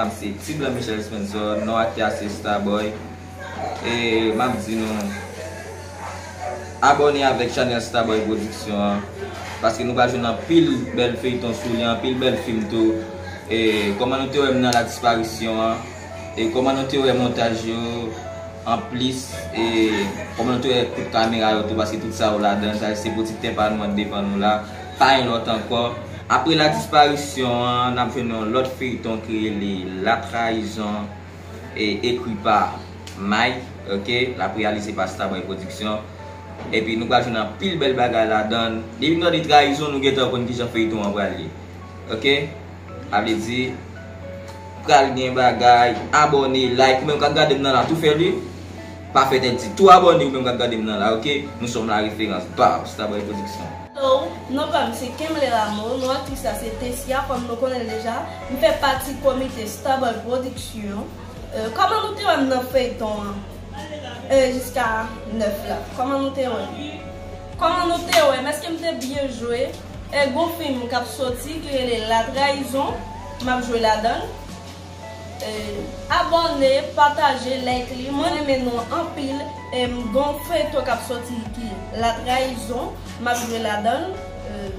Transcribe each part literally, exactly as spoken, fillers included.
M se Ti Blan Michel Spencer, non aktè a se Starboy. E m ap di nou, abòne avèk chanèl Starboy Production an, paske nou pral jwenn anpil bèl feyton sou li, anpil bèl fim tou. E kòman nou te wè m nan La Disparition an, e kòman nou te wè montaj yo, anplis, e kòman nou te wè kout kamera yo tou, paske tout sa yo ladan, sa se pwodiktè pa nou an k depann nou la, pa gen lòt ankò. Apre La Disparition an, n ap jwenn yon lòt feyton ki rele La Trahison, e ekri pa May, oke, l ap reyalize pa Starboy Production. Epi nou pral jwenn anpil bèl bagay ladan. Depi nou tande trayizon, nou gentan konn kijan feyton an pral ye. Oke? Sa vle di, pral gen bagay, abòne, like, ou menm k ap gade m nan la, tou fè li. Pa fè tèt di, tou abòne, ou menm k ap gade m nan la, oke? Nous sommes la référence. Baw, Starboy Production. Hello, non pa m se Kemle Rameau, non aktris la se Tessia, kòm nou konnen l deja. M fè pati komite Starboy Production. Euh, kòman nou te wè m nan feyton an? Euh, jiska nèf la. Kòman nou te wè m? Kòman nou te wè m? Èske m te byen jwe? E gon fim k ap soti ki rele La Trahison, m ap jwe ladan l. E, abòne, pataje, like li. Mwen renmen nou anpil. E m gon feyton k ap soti ki La Trahison, m ap jwe ladan l. E,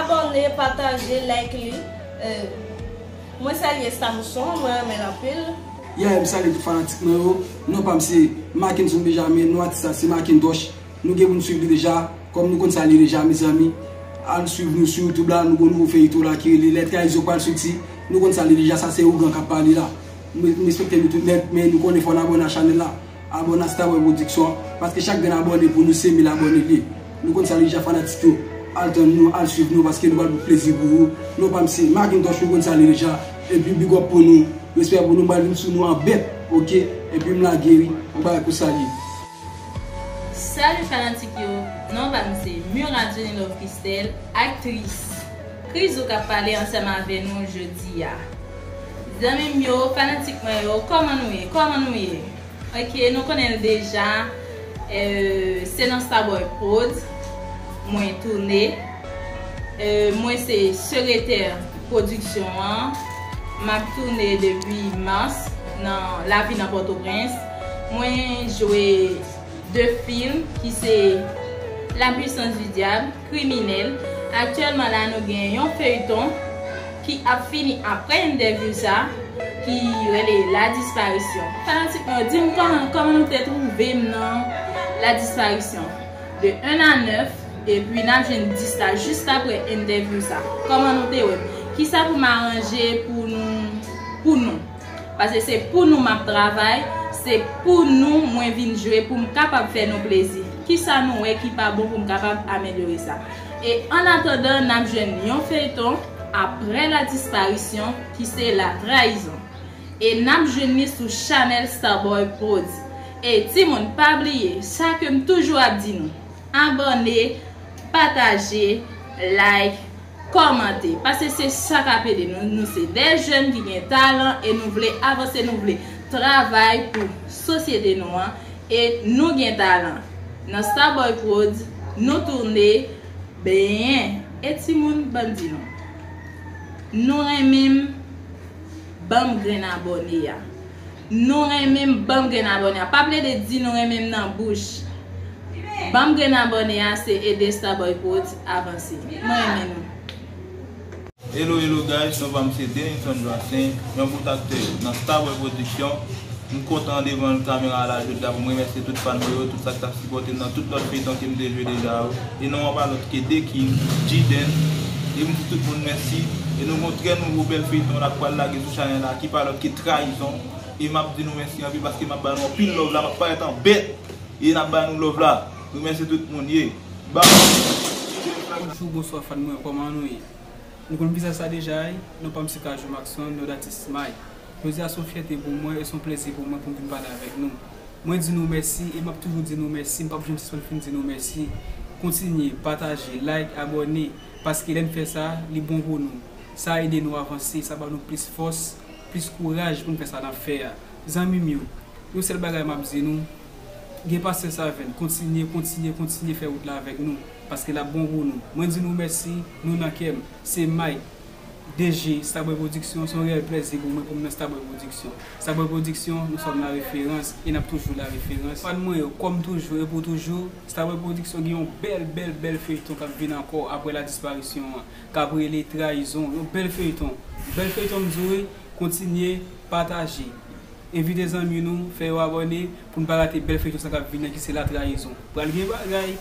abòne, pataje, like li. E, mwen salye Samson, mwen renmen l anpil. Yeah, m salye tout fanatik mwen yo. Non pa m se Mackenson Benjamin, non atis la se Macintosh. Nou gen pou n swiv li deja, kòm nou konn sa li deja, mezanmi. Al swiv nou sou YouTube la, nou gon nouvo feyton la ki rele Les Trahisons pral soti. Nou konn sa li deja, sa se ougan k ap pale la. M, m respekte nou tout nèt, men nou konnen fò n abòne a chanèl la. Abòne a Starboy Production, paske chak grenn abòne pou nou se mil abòne li ye. Nou konn sa li deja, fanatik yo. Al tann nou, al swiv nou, paske nou pral pote plezi pou ou. Non pa m se Macintosh, nou konn sa li deja. Epi big up pou nou. Respè pou nou, m pral vin sou nou an bèt, oke? Epi m lage wi, yon bagay konsa li ye. Salut fanatik yo, non pa m se Murad Jenny Love Christelle, aktris Krizou k ap pale ansanm avè nou jodi a. Zanmi m yo, fanatik mwen yo, kòman nou ye? Kòman nou ye? Oke, nou konnen l deja, euh, se nan Starboy Prod mwen tounen. Euh, mwen se sekretè pwodiksyon an. M ap tounen depi mas nan lavi nan Pòtoprens. Mwen jwe de fim ki se La Puissance du Diable, Kriminèl. Aktyèlman la, nou gen yon feyton ki ap fini apre entèvyou sa, ki rele La Disparition. Fanatik mwen yo, di m kòman, kòman nou te twouve m nan La Disparition. De un a nèf, epi n ap jwenn dis la jis apre entèvyou sa. Kòman nou te wè m? Kisa pou m aranje pou nou, pou nou? Paske se pou nou m ap travay, se pou nou mwen vin jwe pou m kapab fè nou plezi. Kisa nou wè ki pa bon pou m kapab amelyore sa? E annatandan, n ap jwenn yon feyton apre La Disparition ki se La Trahison. E n ap jwenn li sou chanèl Starboy Prod. E timoun, pa bliye, sa ke m toujou ap di nou, abòne, pataje, like, kòmante. Paske se sa k ap ede nou. Nou se de jèn ki gen talan e nou vle avanse, nou vle travay pou sosyete nou an. E nou gen talan. Nan Starboy Prod, nou tounen benyen. E timoun, ban m di nou. Nou renmen m, ban m grenn abòne a. Nou renmen m, ban m grenn abòne a. Pa plede di nou renmen m nan bouch. Ban m grenn abòne a, se ede Starboy Prod avanse. Mwen renmen nou. Hello, hello guys, non pa m se Denilson Joassaint, yon bout aktè nan Starboy Production. M kontan devan kamera a la jodi a pou m remèsye tout fan mwen yo, tout sa k t ap sipòte m nan tout lòt feyton ke m te jwe deja yo. E non an pa lòt ke The King, G-Den. E m di tout moun mèsi. E nou gon trè nouvo bèl feyton la k pral lage sou chanèl la, ki pa lòt ke Trayizon. E m ap di nou mèsi anpil paske m ap ba nou anpil love la, m ap parèt an bèt. E n ap ba nou love la. Nou mèsi tout moun ye. Bye. Bonjou, bonswa fan mwen, kòman nou ye? Nou konn vizaj sa deja, wi. Non pa m se Kajou Maxon, non datis May. Jodi a se yon fyète pou mwen e se yon plezi pou mwen pou m vin pale avèk nou. Mwen di nou mèsi e m ap toujou di nou mèsi, m p ap janm sispann fin di nou mèsi. Kontinye pataje, like, abòne, paske lè n fè sa, li bon pou nou. Sa ede nou avanse, sa ba nou plis fòs, plis kouraj pou n fè sa n ap fè a. Zanmi m yo, yon sèl bagay m ap di nou, gen pasyans avè n, kontinye, kontinye, kontinye fè wout la avèk nou, paske l ap bon pou nou. Mwen di nou mèsi, nou nan kè m. Se May. D G Starboy Production, se yon reyèl plèzi pou mwen pou m nan Starboy Production. Starboy Production, nous sommes la référence et n ap toujou la référence. Fan mwen yo, kòm toujou e pou toujou, Starboy Production gen yon bèl, bèl, bèl feyton k ap vin ankò apre la disparition an, k ap rele Trayizon. Yon bèl feyton. Bèl feyton m di w wi, kontinye pataje. Envite zanmi nou, fè yo abòne pou n pa rate bèl feyton sa k ap vin nan ki se La Trayizon. Pral gen bagay.